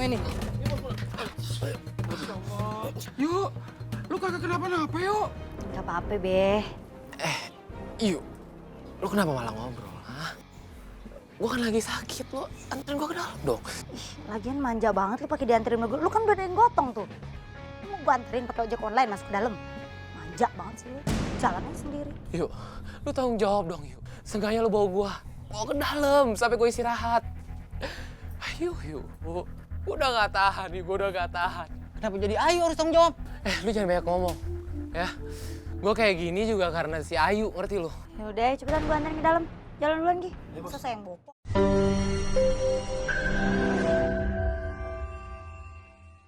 ini. Yuk, lu kagak kenapa-napa yuk. Gak apa-apa, Be. Yuk, lu kenapa malah ngobrol, hah? Gua kan lagi sakit, lu anterin gua ke dalam dong. Ih, lagian manja banget lu pakai dianterin gue. Lu kan udah ada yang gotong tuh. Lu mau gue anterin pakai ojek online masuk ke dalam. Manja banget sih lu. Jalan aja sendiri. Yuk, lu tanggung jawab dong, yuk. Seenggaknya lu bawa gua ke dalam sampai gua istirahat. Ayo, yuk. Gua udah gak tahan nih, gua udah gak tahan. Kenapa jadi Ayu harus tanggung jawab? Lu jangan banyak ngomong, ya. Gua kayak gini juga karena si Ayu, ngerti lu? Yaudah, cepetan gue anterin ke dalam. Jalan duluan, Gi. Masa saya yang bopo.